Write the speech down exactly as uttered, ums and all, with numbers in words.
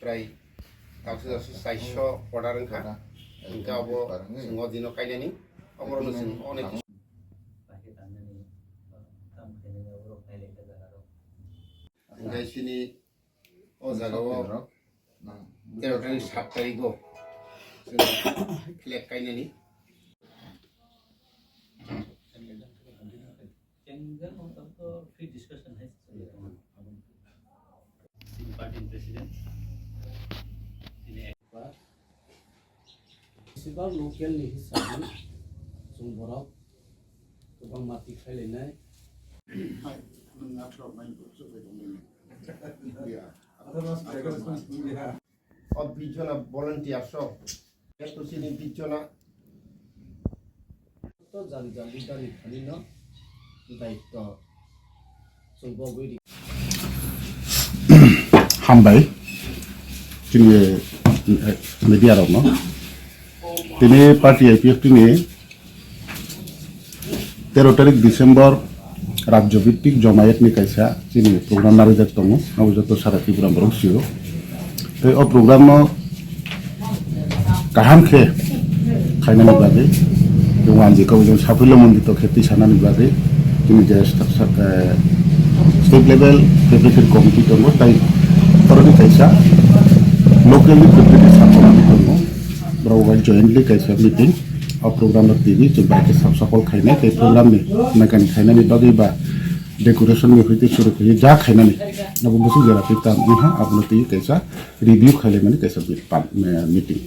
Prai taksa jaksa chairso order wngkha. Hwnkhe abo chwng o dino kainani. Oborokno chwng onek hwnkhe chini o jaga o tero tarik sat tarik o chwng flag kainani. Chengjan hwnkhe to free discussion hai se chwng tongma. Sini party ni president. Sini ek- Sibak local ni hisabe chwng borok kwbangma tikhlai lainai. Hai, nwng athro mai bo chwk bai tong lainai. Ya. O bijona volunteer so. Eto sini bijona. To jani jani dani khani no daitto. Chwng bo gwi di. Hambai. Chini, eh, media rok no. Tini party I P F T ni tero tarik December rajyo bhittik jomayat ni kaisa chini program narijak tongo, abo joto sara Tripura borok sio. Tei o program no kaham khe khainani bagwi, tei wanjwi kok jong saphirlo mondito khe twi sanani bagwi chini je sta-, sta-, eh, state level preparatory committee tongo, tai borokni kaisa local ni preparatory sub committee tongo, borok bai jointly kaisa meeting. O program rok tini chwng bai khe sap sapol khainai tei program ni nangkani khainani bagwi ba decoration ni hoite suru khe ja khainani abo bwswk jora twi tam wngha abono twi kaisa review khailaimani kaisa meeting.